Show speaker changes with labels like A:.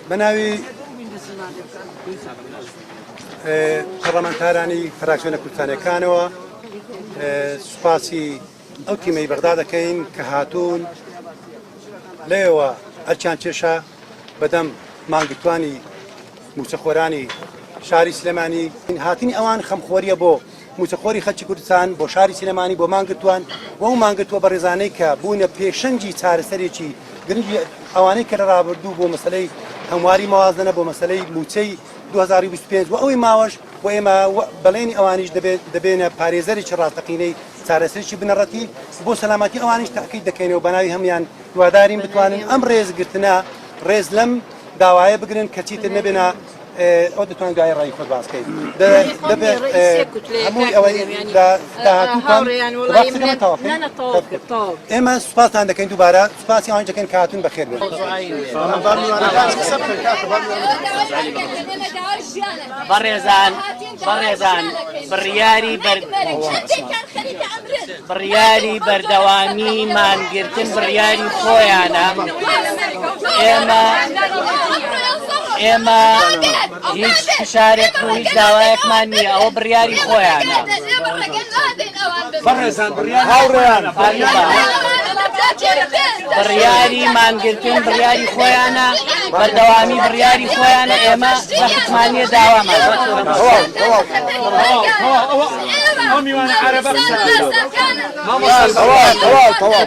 A: بە ناوی پەڕلەمانتارانی فراکسیۆنە کوردستانیەکانەوە سوپاسی ئەو تیمەی بەغدا دەکەین کە هاتوون لەوێوە ئەرکیان کێشا بەدەم مانگرتوانی موچەخۆرانی شاری سلێمانی هاتنی ئەوان خەمخۆریە بۆ موچەخۆری خەلکی کوردستان بۆ شاری سلێمانی بۆ مانگرتوان و ئەو مانگرتووە بەڕێزانەی کە بوونە پێشەنگی چارەسەرێکی گرنگی ئەوانەی کە لە ڕابردوو بۆ مەسەلەی هەمواری مەوازنە بۆ مەسەلەی موچەی 2025 و ئەوەی ماوەش و ئێمە بەڵێنی ئەوانیش دەبێت دەبێنە پارێزەرێکی ڕاستەقینەی چارەسەرێکی بنەڕەتی بۆ سەلامەتی ئەوانیش تاکید دەکەینەوە بەناوی هەموان هیوادارین بتوانن ئەم ڕێزگرتنە ڕێز لەم داوایە بگرن کە چیتر نەبێنە ئەو دەتوان دوای ڕای خۆت باس بکەیت دەبێت هەمووی ئەوەی لە داهاتووتان ئێمە سوپاستان دەکەین دووبارە سوپاسی ئەوان دەکەین کە هاتوون بەخێر بێن.
B: بەڕێزان بەڕێزان بڕیاری بەر بڕیاری بەردەوامی مانگرتن بڕیاری خۆیانە ئێمە ئێمە هیچ فشارێک و هیچ داوایەکمان نییە ئەوە بڕیاری خۆیانە بڕیاری مانگرتن بڕیاری خۆیانە بەردەوامی بڕیاری خۆیانە ئێمە زەختمان نییە داوامان
A: تەواو تەواو تەواو.